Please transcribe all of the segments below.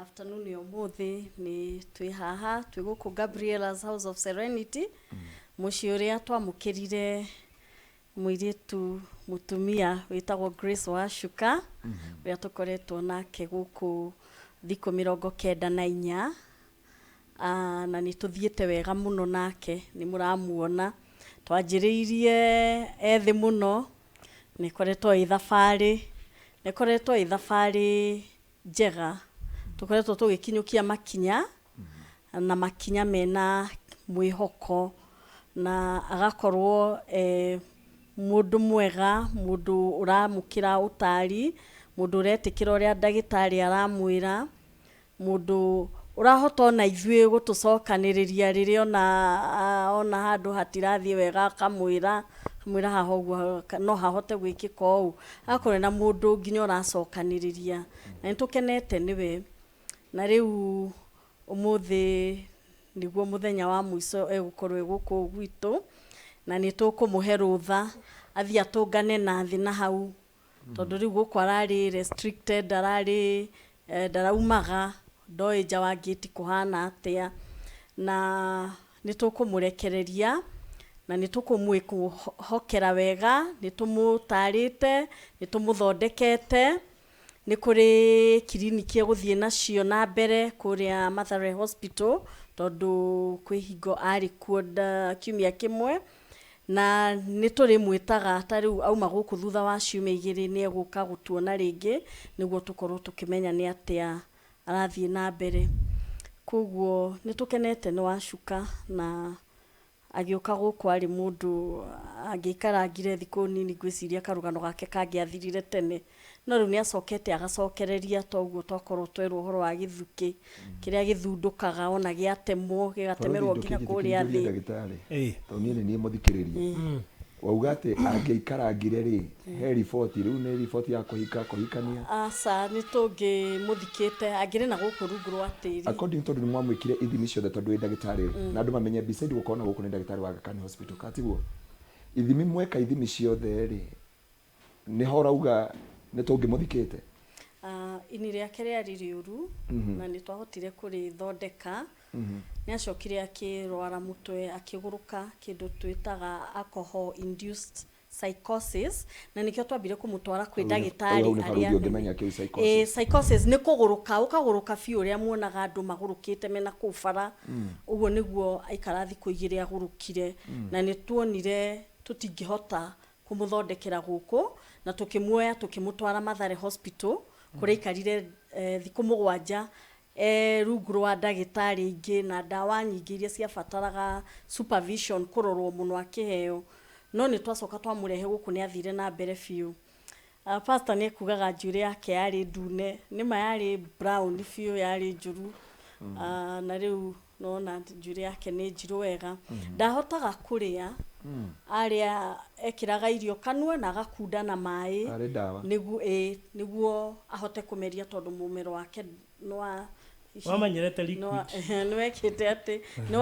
Afternoon ya ũmũthĩ nĩ twĩ haha, twĩ gũkũ Gabriela's House of Serenity, mũciĩ ũrĩa twamũkĩrire mũirĩtu mũtumia wĩtagwo Grace Wacuka, ũrĩa tũkoretwo nake gũkũ thikũ 94. Na nĩ tũthiĩte wega mũno nake, nĩ mũramuona. Twanjĩrĩirie ethĩ mũno, nĩ ĩkoretwo ĩ thabarĩ, nĩ ĩkoretwo ĩ thabarĩ njega. Tũkoretwo tũgĩkinyũkia makinya, na makinya mena mwĩhoko, na agakorwo mũndũ mwega, mũndũ ũramũkĩra ũtari, mũndũ ũretĩkĩra ũrĩa ndagĩtarĩ aramwĩra, mũndũ ũrahota ona ithuĩ gũtũcokanĩrĩria rĩrĩa ona handũ hatirathiĩ wega, akamwĩra, akamwĩra haha ũguo no hahote gwĩkĩka ũũ, agakorwo na mũndũ nginya ũracokanĩrĩria, na nĩ tũkenete nĩwe. Na rĩu ũmũthĩ nĩguo mũthenya wa mũico egũkorwo e gũkũ gwitũ, na nĩ tũkũmũhe rũtha athiĩ atũngane na thĩ na hau, tondũ rĩu gũkũ ararĩ restricted, ararĩ ndaraumaga, ndoĩ nja wa gate kũhana atĩa, na nĩ tũkũmũrekereria na nĩ tũkũmwĩhokera wega, nĩ tũmũtarĩte, nĩ tũmũthondekete. Nĩ kũrĩ kiriniki egũthiĩ nacio na mbere kũrĩa Mathare Hospital, tondũ kwĩ hingo arĩ kuo kiumia kĩmwe, na nĩ tũrĩmwĩtaga ta rĩu auma gũkũ thutha wa ciumia 2 nĩ egũka gũtuona rĩngĩ, nĩguo tũkorwo tũkĩmenya nĩ atĩa arathiĩ na mbere. Koguo nĩ tũkenete nĩ Wacuka, na agĩũka gũkũ arĩ mũndũ angĩikarangire thikũ nini, ngwĩciria karũgano gake kangĩathirire tene, no rĩu nĩ acokete agacokereria, toguo twakorwo twerwo ũhoro wa gĩthukĩ kĩrĩa gĩthundũkaga ona gĩatemwo, gĩgatemerwo nginya kũrĩa thĩ. Ndagĩtarĩ, tondũ niĩ nĩ niĩ mũthikĩrĩria, wauga atĩ angĩaikarangire rĩ, he riboti rĩu nĩ riboti ya kũhika kũhikania? Aca, nĩ tũngĩmũthikĩte angĩrĩ na gũkũ rungu rwa tĩri. According, tondũ nĩ mwamwĩkire ithimi ciothe, tondũ wĩ ndagĩtarĩ na andũ mamenye beside gũkorwo na gũkũ nĩ ndagĩtarĩ wa Aga Khan Hospital, katiguo ithimi mweka ithimi ciothe rĩ, nĩho ũrauga nĩ tũngĩmũthikĩte? Ini rĩake rĩarĩ rĩũru na nĩ twahotire kũrĩthondeka. Nĩ acokire akĩrwara mũtwe, akĩgũrũka, kĩndũ twĩtaga alcohol induced psychosis, na nĩkĩo twambire kũmũtwara kwĩ ndagĩtarĩ Hau nĩ arĩa barũthi anene. Ũngĩmenya kĩu psychosis. Psychosis nĩ kũgũrũka, ũkagũrũka biũ, ũrĩa muonaga andũ magũrũkĩte mena kũu bara, ũguo nĩguo aikara thikũ 2 agũrũkire, na nĩ tuonire tũtingĩhota kũmũthondekera gũkũ, na tũkĩmuoya tũkĩmũtwara Mathare Hospital, kũrĩa aikarire thikũ 7 rungu rwa ndagĩtarĩ ingĩ na ndawa nyingĩ iria ciabataraga supervision, kũrorwo mũno akĩheo. No nĩ twacoka twamũrehe gũkũ, nĩ athire na mbere biũ. Pastor nĩ ekugaga njuĩrĩ yake yarĩ ndune, nĩma yarĩ brown biũ, yarĩ njũru. Na rĩu nona njuĩrĩ yake nĩ njirũ wega. Ndahotaga kũrĩa, arĩa ekĩraga irio kanua na agakunda na maĩ. Arĩ ndawa. Nĩguo nĩguo ahote kũmeria, tondũ mũmero wake nĩwa Wamenyerete liquid. Nĩ wekĩte atĩ nĩ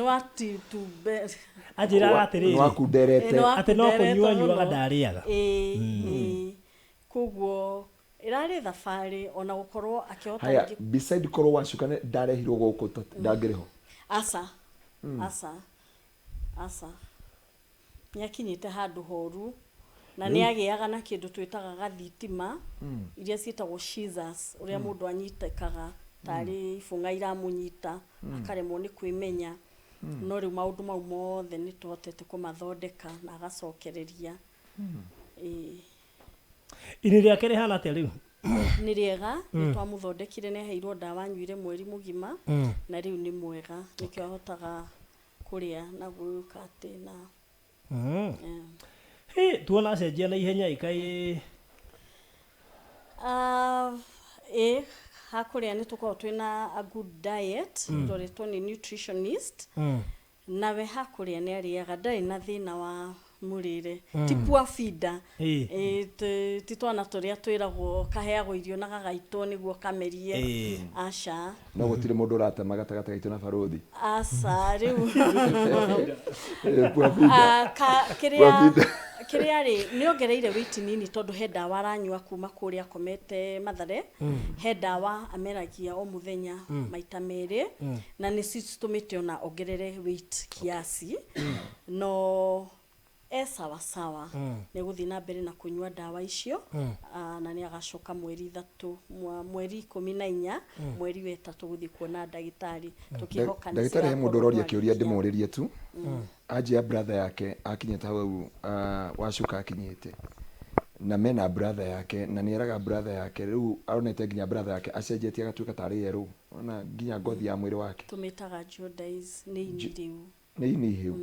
wa Anjĩraga atĩrĩrĩ, Nĩ wakunderete. Atĩ no kũnyua anyuaga, ndarĩaga. Ĩĩ, koguo ĩrarĩ thabarĩ ona gũkorwo akĩhota Haya, rĩngĩ. Beside korwo Wacuka ndarehirwo gũkũ, ndangĩrĩ ho? Aca, aca, aca, nĩ akinyĩte handũ horu, na nĩ agĩaga na kĩndũ twĩtaga gathitima, iria ciĩtagwo seizures, ũrĩa mũndũ anyitĩkaga tarĩ ibũng'a iramũnyita, akaremwo nĩ kwĩmenya. No rĩu maũndũ mau mothe nĩ tũhotete kũmathondeka na agacokereria. Ĩĩ. Ini rĩake rĩhana atĩa rĩu? Nĩ rĩega, nĩ twamũthondekire, nĩ aheirwo ndawa anyuire mweri mũgima, na rĩu nĩ mwega, nĩkĩo ahotaga kũrĩa na gwĩka atĩ na yeah. Hĩ, tuona acenjia na ihenya ĩkaĩ. Ĩ hakũrĩa nĩ tũkoragwo twĩna a good diet, tũrĩtwo nĩ nutritionist. Nawe hakũrĩa nĩ arĩaga, ndarĩ na thĩna wa mũrĩre, ti poor feeder. Ĩ. Ĩ, ti twana tũrĩa twĩragwo kaheagwo irio na gagaitwo nĩguo kamerie. Aca. No gũtirĩ mũndũ ũratema gatagatĩ gaitũ na barũthi. Aca, rĩu Eh, poor feeder. Ah, Poor kĩrĩa feeder. Kĩrĩa rĩ, nĩ ongereire weight nini tondũ he ndawa aranyua kuma kũrĩa akomete Mathare. He ndawa ameragia o mũthenya maita 2, na nĩ citũmĩte ona ongerere weight kiasi, no e sawa sawa. Nĩ gũthiĩ na mbere na kũnyua ndawa icio. Na nĩ agacoka mweri 3, mweri 14, mweri wa 3 gũthiĩ kuona ndagĩtarĩ, tũkĩhoka nĩ Ndagĩtarĩ, he mũndũ cigakorwo ũroria kĩũria. twarĩkia. Ndĩmũrĩrie tu anjia brother yake akinyĩte hau, wacuka akinyĩte na mena brother yake, na nĩ eraga brother yake rĩu aronete nginya brother yake acenjetie agatuĩka tarĩ yerũ, ona nginya ngothi ya mwĩrĩ wake. Tũmĩtaga jaundice, nĩ ini rĩu. Nĩ ini hĩu.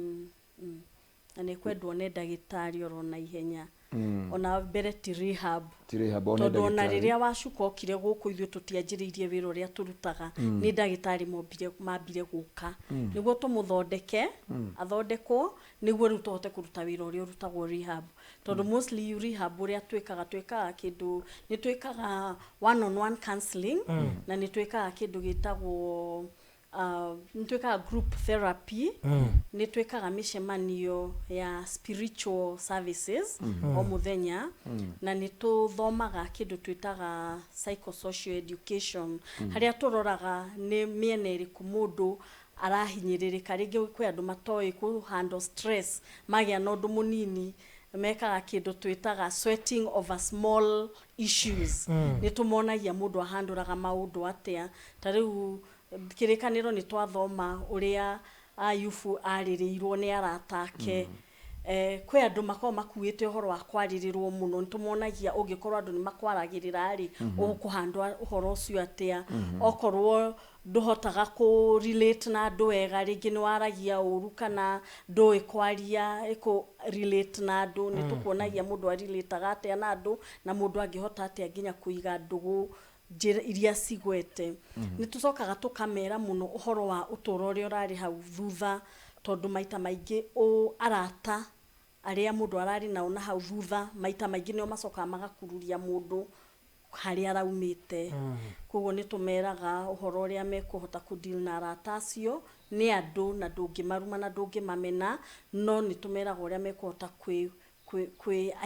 Na nĩ kwendwo nĩ ndagĩtarĩ oro na ihenya, ona mbere ti rehab. Ti rehab, one Tondũ ona ndagĩtarĩ. Rĩrĩa wacuka okire gũkũ, ithuĩ tũtianjĩrĩirie wĩra ũrĩa tũrutaga, nĩ ndagĩtarĩ mombire mambire gũka nĩguo tũmũthondeke, athondekwo nĩguo rĩu tũhote kũruta wĩra ũrĩa ũrutagwo rehab, tondũ mostly rehab ũrĩa twĩkaga kĩndũ nĩ twĩkaga one on one counseling, na nĩ twĩkaga kĩndũ gĩtagwo nĩ twĩkaga group therapy, nĩ twĩkaga mĩcemanio ya spiritual services o mũthenya, na nĩ tũthomaga kĩndũ twĩtaga psychosocial education, harĩa tũroraga nĩ mĩena ĩrĩkũ mũndũ arahinyĩrĩrĩka. Rĩngĩ kwĩ andũ matoĩ kũ handle stress, magĩa na ũndũ mũnini mekaga kĩndũ twĩtaga sweating over small issues. Nĩ tũmonagia mũndũ ahandũraga maũndũ atĩa. Ta rĩu kĩrĩkanĩro nĩ twathoma ũrĩa Ayubu arĩrĩirwo nĩ arata ake. Kwĩ andũ makoragwo makuĩte ũhoro wa kwarĩrĩrwo mũno, nĩ tũmonagia ũngĩkorwo andũ nĩ makwaragĩrĩra rĩ, ũkũhandwa ũhoro ũcio atĩa. Okorwo ndũhotaga kũ relate na andũ wega, rĩngĩ nĩ waragia ũru kana ndũĩ kwaria ĩkũ relate na andũ, nĩ tũkuonagia mũndũ arelataga atĩa na andũ, na mũndũ angĩhota atĩa nginya kũiga ndũgũ njĩra iria cigwete. Nĩ tũcokaga tũkamera mũno ũhoro wa ũtũũro ũrĩa ũrarĩ hau thutha, tondũ maita maingĩ arata arĩa mũndũ ararĩ nao na hau thutha, maita maingĩ nĩo macokaga magakururia mũndũ harĩa araumĩte. Koguo nĩ tũmeraga ũhoro ũrĩa mekũhota kũ deal na arata acio, nĩ andũ na ndũngĩmaruma na ndũngĩmamena, no nĩ tũmeraga ũrĩa mekũhota kwĩ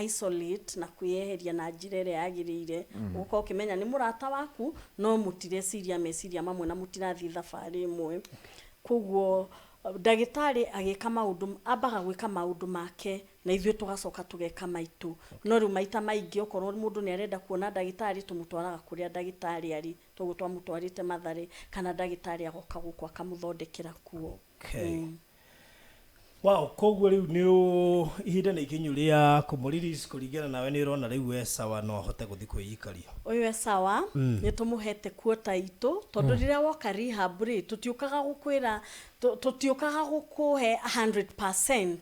isolate na kwĩyeheria na njĩra ĩrĩa yagĩrĩire. Ũgũkorwo ũkĩmenya nĩ mũrata waku, no mũtireciria meciria mamwe na mũtirathiĩ thabarĩ ĩmwe. Koguo ndagĩtarĩ agĩka maũndũ, ambaga gwĩka maũndũ make na ithuĩ tũgacoka tũgeka maitũ. No rĩu maita maingĩ okorwo mũndũ nĩ arenda kuona ndagĩtarĩ, tũmũtwaraga kũrĩa ndagĩtarĩ arĩ. Toguo twamũtwarĩte Mathare, kana ndagĩtarĩ agoka gũkũ akamũthondekera kuo. Okay. Wow, koguo rĩu nĩ ihinda nĩ ikinyu rĩa kũmũ-release. Kũringana nawe nĩ ũrona rĩu we sawa, no ahote gũthiĩ kwĩikaria? Ũyũ e sawa. Nĩ tũmũhete kuota itũ, tondũ rĩrĩa woka rehab rĩ, tũtiũkaga gũkwĩra tũtiũkaga gũkũhe 100%.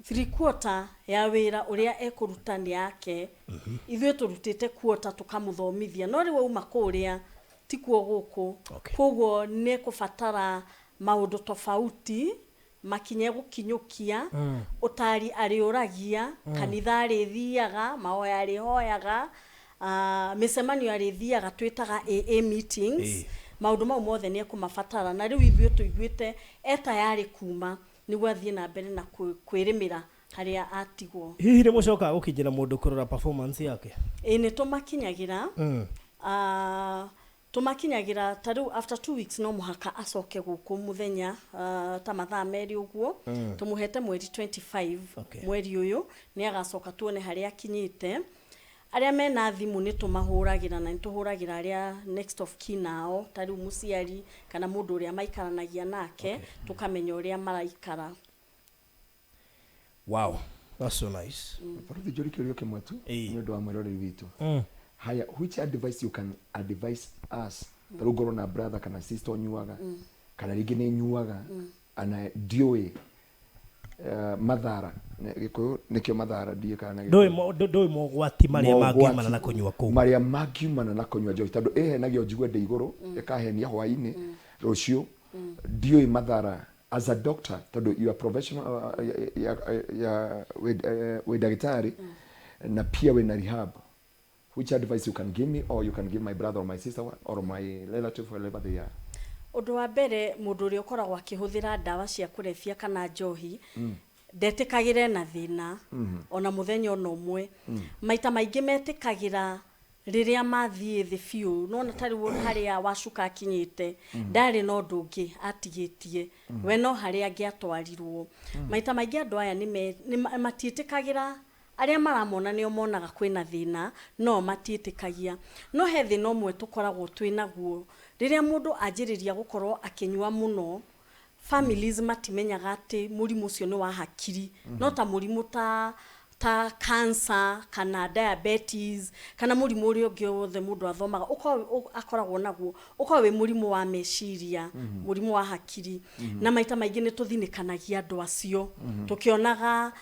Three quarter ya wĩra ũrĩa ekũruta nĩ yake. Ithuĩ tũrutĩte quarter tũkamũthomithia, no rĩu auma kũrĩa tikuo gũkũ. Koguo nĩ ekũbatara maũndũ tofauti makinye gũkinyũkia ũtari arĩũragia, kanitha arĩthiaga, mahoya arĩhoyaga, mĩcemanio arĩthiaga twĩtaga AA meetings. Maũndũ mau mothe nĩ ekũmabatara, na rĩu ithuĩ tũiguĩte e tayarĩ kuma nĩguo athiĩ na mbere na kwĩrĩmĩra harĩa atigwo. Hihi nĩ mũcokaga gũkinyĩra mũndũ kũrora performance yake? Ĩ, nĩ tũmakinyagĩra. Tũmakinyagĩra ta rĩu after 2 weeks no mũhaka acoke gũkũ mũthenya, ta mathaa 2 ũguo. Tũmũhete mweri 25. Mweri ũyũ nĩ agacoka tuone harĩa akinyĩte. Arĩa mena thimũ nĩ tũmahũragĩra, na nĩ tũhũragĩra arĩa next of kin ao, ta rĩu mũciari kana mũndũ ũrĩa maikaranagia nake, tũkamenya ũrĩa maraikara. Wow, that's so nice. Baruthi, njũri kĩũria kĩmwe tu nĩ ũndũ wa mwĩroreri witũ. Haya, which advice you can advise us, ta rĩu ngorwo na brother kana sister ũnyuaga, kana rĩngĩ nĩ nyuaga ana ndiũĩ mathara. Gĩkũyũ nĩkĩo mathara, ndiũĩ kana na ndũĩ Gĩkũyũ. Ndũĩ mogwati marĩa Mogwati mangiumana na kũnyua kũu. Marĩa mangiumana na kũnyua njohi, tondũ ĩhenagia njigue ndĩ igũrũ, ĩkahenia hwaĩ-inĩ rũciũ ndiũĩ mathara. As a doctor, tondũ you are professional, ya wĩ ndagĩtarĩ na pia wĩna rehab, which advice you can give me or you can give my brother or my sister or my relative, wherever they are? Ũndũ wa mbere, mũndũ ũrĩa ũkoragwo akĩhũthĩra ndawa cia kũrebia kana njohi, Ndetĩkagĩre na thĩna ona mũthenya ona ũmwe. Maita maingĩ metĩkagĩra rĩrĩa mathiĩ thĩ biũ. Nona ta rĩu harĩa Wacuka akinyĩte, ndarĩ na ũndũ ũngĩ atigĩtie we, no harĩa angĩatwarirwo. Maita maingĩ andũ aya nĩ matiĩtĩkagĩra. Arĩa maramona nĩo monaga kwĩna thĩna, no matiĩtĩkagia. No he thĩna ũmwe tũkoragwo twĩ naguo: rĩrĩa mũndũ anjĩrĩria gũkorwo akĩnyua mũno, families matimenyaga atĩ mũrimũ ũcio nĩ wa hakiri, no ta mũrimũ ta cancer kana diabetes kana mũrimũ ũrĩa ũngĩ wothe mũndũ athomaga akoragwo naguo, ũkoragwo wĩ mũrimũ wa meciria, mũrimũ wa hakiri. Na maita maingĩ nĩ tũthinĩkanagia andũ acio tũkĩonaga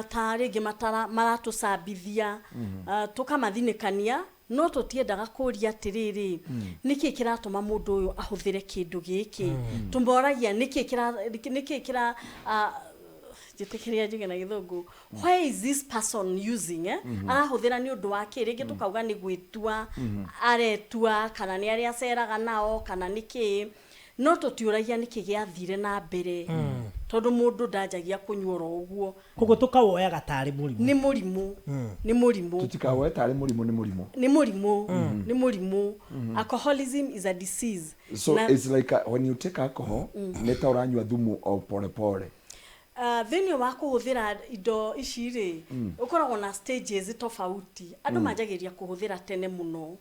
ta rĩngĩ maratũcambithia, tũkamathinĩkania, no tũtiendaga kũria atĩrĩrĩ, nĩkĩ kĩratũma mũndũ ũyũ ahũthĩre kĩndũ gĩkĩ? Tũmoragia nĩkĩ kĩra njĩtĩkĩria njuge na Gĩthũngũ, why is this person using, eh? Arahũthĩra nĩ ũndũ wa kĩ? Rĩngĩ tũkauga nĩ gwĩtua aretua, kana nĩ arĩa aceraga nao, kana nĩ kĩ, no tũtiũragia nĩkĩ gĩathire na mbere, tondũ mũndũ ndanjagia kũnyua oro ũguo. Koguo tũkawoyaga tarĩ mũrimũ. Nĩ mũrimũ, nĩ mũrimũ. Tũtikawoe tarĩ mũrimũ, nĩ mũrimũ. Nĩ mũrimũ, nĩ mũrimũ. Alcoholism is a disease. So it's like when you take alcohol, nĩ ta ũranyua thumu o pole pole. Thĩinĩ wa kũhũthĩra indo ici rĩ, ũkoragwo na stages tofauti. Andũ manjagĩrĩria kũhũthĩra tene mũno.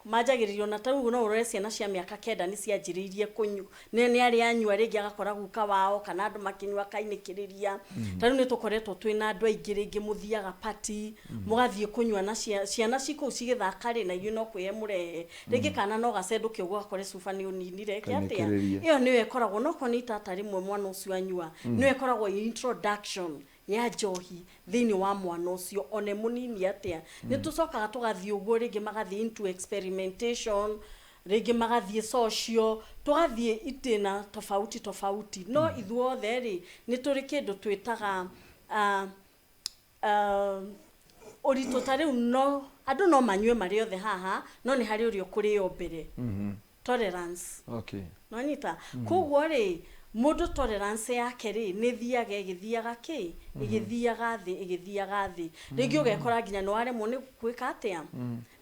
Manjagĩrĩria ona ta rĩu no ũrore ciana cia mĩaka 9 nĩ cianjĩrĩirie kũnyua, nĩ arĩa anyua, rĩngĩ agakora guka wao kana andũ makĩnyua akainĩkĩrĩria. Ta rĩu nĩ tũkoretwo twĩna andũ aingĩ, rĩngĩ mũthiaga party, mũgathiĩ kũnyua na ciana ci kũu cigĩthaka rĩ, na inyuĩ no kwĩhe mũrehe. Rĩngĩ kana no gacendũke ũguo gakore cuba nĩ ũninire ke atĩa. Kainĩkĩrĩrie. Ĩyo nĩyo ĩkoragwo, no korwo nĩ itata rĩmwe mwana ũcio anyua, nĩyo ĩkoragwo ĩ introduction ya njohi thĩinĩ wa mwana ũcio, one mũnini atĩa. Nĩ tũcokaga tũgathiĩ ũguo, rĩngĩ magathiĩ into experimentation, rĩngĩ magathiĩ social, tũgathiĩ itĩna tofauti tofauti. No ithuothe rĩ, nĩ tũrĩ kĩndũ twĩtaga ũritũ. Ta rĩu no andũ no manyue marĩ othe haha, no nĩ harĩ ũrĩa ũkũrĩo mbere, tolerance. Nonyita? Koguo rĩ, mũndũ tolerance yake rĩ, nĩ thiaga ĩgĩthiaga kĩ ĩgĩthiaga thĩ, ĩgĩthiaga thĩ. Rĩngĩ ũgekora nginya nĩ waremwo nĩ gwĩka atĩa.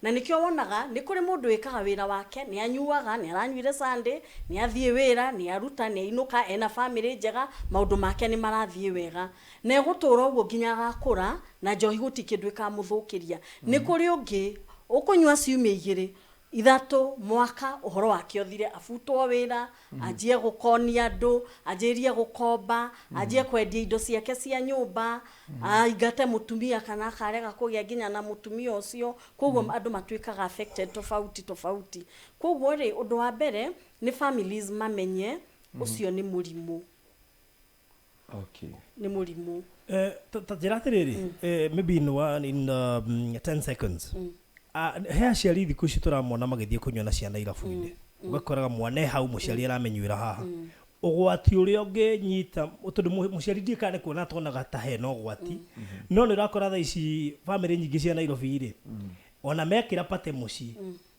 Na nĩkĩo wonaga nĩ kũrĩ mũndũ wĩkaga wĩra wake, nĩ anyuaga, nĩ aranyuire Sunday, nĩ athiĩ wĩra, nĩ aruta, nĩ ainũka, ena family njega, maũndũ make nĩ marathiĩ wega, na egũtũra ũguo nginya agakũra, na njohi gũtirĩ kĩndũ ĩkamũthũkĩria. Nĩ kũrĩ ũngĩ ũkũnyua ciumia 2, 3, mwaka, ũhoro wake ũthire, abutwo wĩra, anjie gũkonia andũ, anjĩrie gũkomba, anjie kwendia indo ciake cia nyũmba, aingate mũtumia kana akarega kũgĩa nginya na mũtumia ũcio. Koguo andũ matuĩkaga affected tofauti tofauti. Koguo rĩ, ũndũ wa mbere nĩ families mamenye ũcio nĩ mũrimũ. Nĩ mũrimũ. Ta njĩra atĩrĩrĩ, maybe in 10 seconds. Ah, he aciari thikũ ici tũramona magĩthiĩ kũnyua na ciana irabu-inĩ, ũgakoraga mwana e hau, mũciari aramĩnyuĩra haha. Ũgwati ũrĩa ũngĩnyita, tondũ mũciari ndiũĩ kana nĩ kuona tonaga ta hena ũgwati, no nĩ ũrakora thaa ici bamĩrĩ nyingĩ cia Nairobi rĩ, ona mekĩra party mũciĩ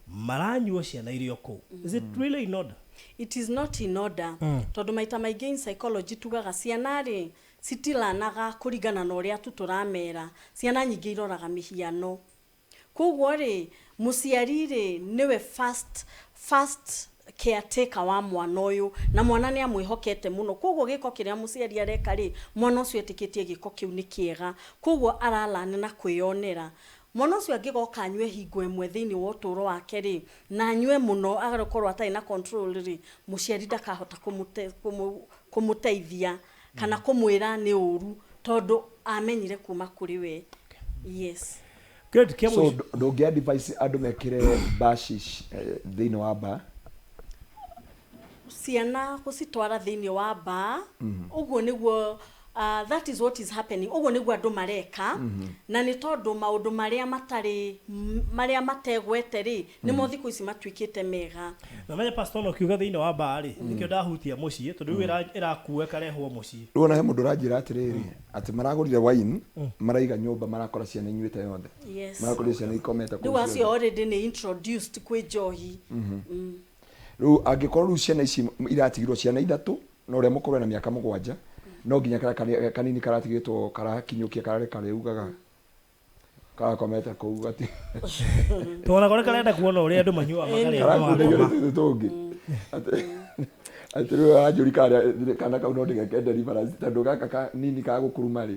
maranyua ciana irĩ o kũu. Is it really in order? It is not in order, tondũ maita maingĩ in psychology tugaga ciana rĩ, citilanaga kũringana na ũrĩa tu tũramera. Ciana nyingĩ iroraga mĩhiano. Koguo rĩ, mũciari rĩ, nĩwe first caretaker wa mwana ũyũ, na mwana nĩ amwĩhokete mũno. Koguo gĩko kĩrĩa mũciari areka rĩ, mwana ũcio etĩkĩtie gĩko kĩu nĩ kĩega. Koguo aralana na kwĩyonera. Mwana ũcio angĩgoka anyue hingo ĩmwe thĩinĩ wa ũtũũro wake rĩ, na anyue mũno, agakorwo atarĩ na control rĩ, mũciari ndakahota kũmũteithia kana kũmwĩra nĩ ũru, tondũ amenyire kuma kũrĩ we. Yes. Good. Kĩa So mũico. Ndũngĩ advise andũ mekĩre bashish thĩinĩ wa bar? Ciana gũcitwara thĩinĩ wa bar ũguo nĩguo, that is what is happening. Ũguo nĩguo andũ mareka, na nĩ tondũ maũndũ marĩa matarĩ marĩa mategwete rĩ, nĩmo thikũ ici matuĩkĩte mega. Na menye pastor no kiuga thĩinĩ wa bar rĩ, nĩkĩo ndahutia mũciĩ, tondũ rĩu ĩrakua ĩkarehwo mũciĩ. Rĩu ona he mũndũ ũranjĩra atĩrĩrĩ, atĩ maragũrire wine, maraiga nyũmba, marakora ciana inyuĩte yothe. Marakorire ciana ikomete kũu Rĩu acio ciothe. already nĩ introduced kwĩ njohi. Rĩu angĩkorwo rĩu ciana ici iratigirwo ciana ithatũ na ũrĩa mũkũrũ ena mĩaka 7. No nginya karĩa kanini karatigĩtwo karakinyũkia kararĩ karĩugaga karakomete kũu gati. Tona kore karenda kuona ũrĩa andũ manyuaga makarĩa karakunderio makoma. nĩ tũtũ tũngĩ. Atĩ rĩu aranjũri karĩa kana kau no ndĩgeke deliverance tondũ gaka kanini ka gũkuruma rĩ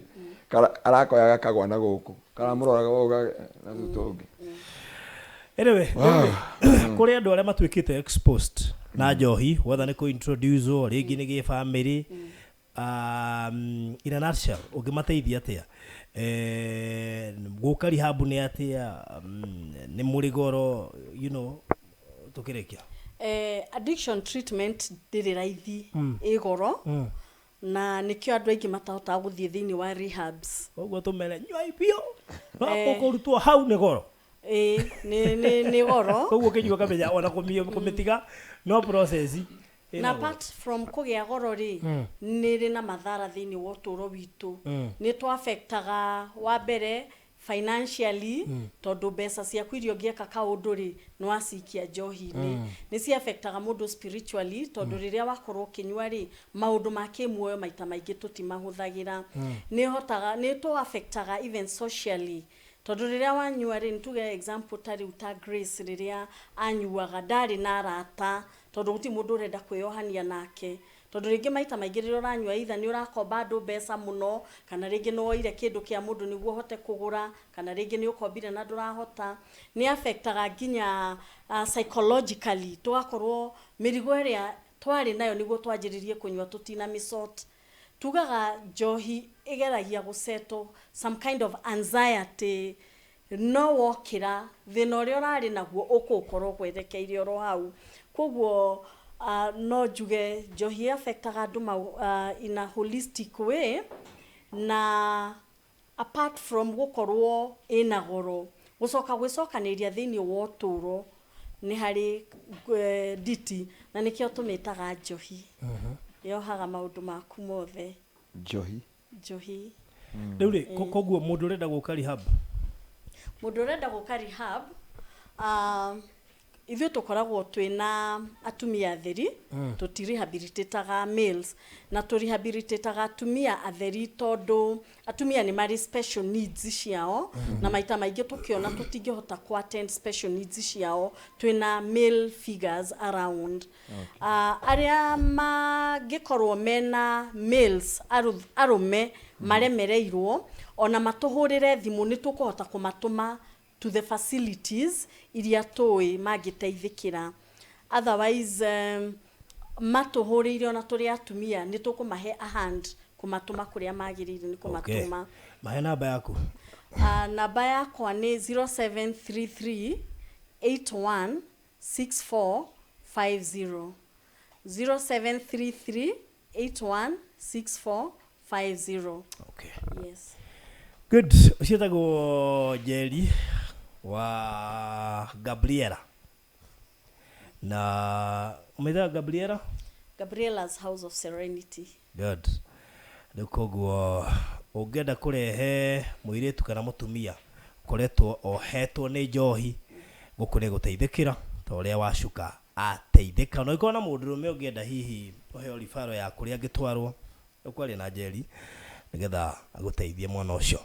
arakoya gakagwa na gũkũ karamũroraga ũũ na tũtũ tũngĩ. Anyway, kũrĩ andũ arĩa matuĩkĩte exposed na njohi, whether nĩ kũ-introduce rĩngĩ nĩ gĩbamĩrĩ, in a nutshell ũngĩmateithia atĩa? Gũka rehab nĩ atĩa? Nĩ mũrĩ goro tũkĩrĩkia. Addiction treatment ndĩrĩ raithi, ĩ goro, na nĩkĩo andũ aingĩ matahotaga gũthiĩ thĩinĩ wa rehabs. Koguo tũmere nyuai biũ no kũrutwo hau nĩ goro. Ĩ, nĩ goro. Koguo ũkĩnyua ũkamenya ona kũmĩtiga no process ĩna Na goro. Apart from kũgĩa goro rĩ, nĩ ĩrĩ na mathara thĩinĩ wa ũtũũro witũ. Nĩ tũaffectaga wa mbere financially, tondũ mbeca ciaku iria ũngĩeka kaũndũ rĩ, nĩ wacikia njohi-inĩ. Nĩ ciaffectaga mũndũ spiritually, tondũ rĩrĩa wakorwo ũkĩnyua rĩ, maũndũ ma kĩmuoyo maita maingĩ tũtimahũthagĩra. Nĩ ĩhotaga nĩ tũaffectaga even socially, tondũ rĩrĩa wanyua rĩ, nĩtuge example ta rĩu ta Grace, rĩrĩa anyuaga ndarĩ na arata, tondũ gũtirĩ mũndũ ũrenda kwĩyohania nake, tondũ rĩngĩ maita maingĩ rĩrĩa ũranyua either nĩ ũrakomba andũ mbeca mũno, kana rĩngĩ nĩ woire kĩndũ kĩa mũndũ nĩguo ũhote kũgũra, kana rĩngĩ nĩ ũkombire na ndũrahota. Nĩ affectaga nginya psychologically, tũgakorwo mĩrigo ĩrĩa twarĩ nayo nĩguo twanjĩrĩrie kũnyua tũtina mĩsort. Tugaga njohi ĩgeragia gũsettle some kind of anxiety, no wokĩra thĩna ũrĩa ũrarĩ naguo ũkũũkorwo werekeire oro hau. Koguo no njuge njohi affectaga andũ in a holistic way, na apart from gũkorwo ĩna goro, gũcoka gwĩcokanĩria thĩinĩ wa ũtũũro nĩ harĩ nditi, na nĩkĩo tũmĩtaga njohi yohaga maũndũ maku mothe. Njohi. Njohi. Rĩu rĩ, koguo mũndũ ũrenda gũka rehab? Mũndũ ũrenda gũka rehab, ithuĩ tũkoragwo twĩna atumia atheri, tũtirehabilitataga males, na tũrehabilitataga atumia atheri tondũ atumia nĩ marĩ special needs ciao, na maita maingĩ tũkĩona tũtingĩhota ku attend special needs ciao twĩna male figures around. Arĩa mangĩkorwo mena males arũme maremereirwo, ona matũhũrĩre thimũ, nĩ tũkũhota kũmatũma to the facilities iria tũĩ mangĩteithĩkĩra. Otherwise, matũhũrĩire ona tũrĩ atumia nĩ tũkũmahe a hand kũmatũma kũrĩa magĩrĩire nĩ kũmatũma. Mahe namba yaku. Namba yakwa nĩ 0733 81 6450, 0733 81 6450. Okay. Yes. Good. Ũcio etagwo Njeri wa Gabriela, na ũmĩtaga Gabriela? Gabriela's House of Serenity. Good. Rĩu koguo ũngĩenda kũrehe mũirĩtu kana mũtumia ũkoretwo ohetwo nĩ njohi gũkũ, nĩ gũteithĩkĩra ta ũrĩa wacuka ateithĩka. Na ũngĩkorwo na mũndũrũme ũngĩenda hihi ũheo ribaro ya kũrĩa angĩtwarwo, ũkwaria na Njeri nĩgetha agũteithie mwena ũcio.